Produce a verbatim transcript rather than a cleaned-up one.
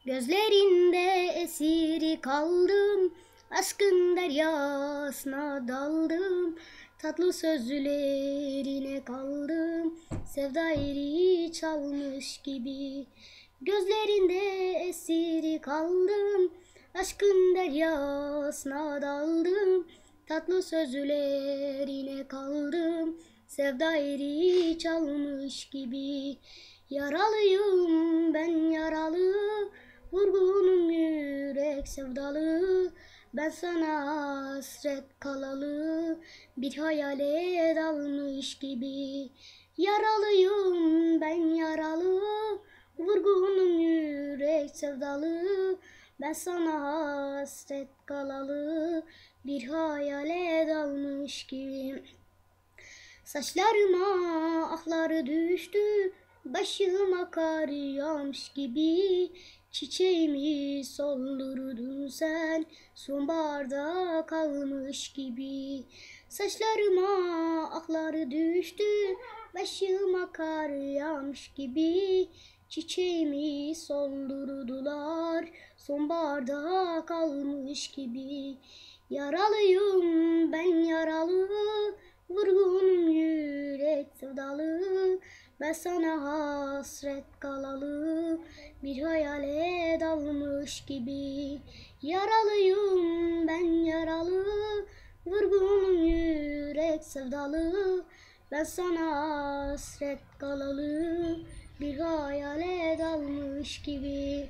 Gözlerinde esiri kaldım, aşkın deryasına daldım. Tatlı sözlerine kaldım, sevda iri çalmış gibi. Gözlerinde esiri kaldım, aşkın deryasına daldım. Tatlı sözlerine kaldım, sevda iri çalmış gibi. Yaralıyım ben yaralı, vurgunum yürek sevdalı. Ben sana hasret kalalı, bir hayale dalmış gibi. Yaralıyım ben yaralı, vurgunum yürek sevdalı. Ben sana hasret kalalı, bir hayale dalmış gibi. Saçlarıma ahları düştü, başıma kar yağmış gibi. Çiçeğimi soldurdun sen, sonbaharda kalmış gibi. Saçlarıma ahları düştü, başıma kar yağmış gibi. Çiçeğimi soldurdular, sonbaharda kalmış gibi. Yaralıyım ben yaralı, vurgunum yürek sevdalı. Ben sana hasret kalalı, bir hayale dalmış gibi. Yaralıyım ben yaralı, vurgunum yürek sevdalı. Ben sana hasret kalalı, bir hayale dalmış gibi.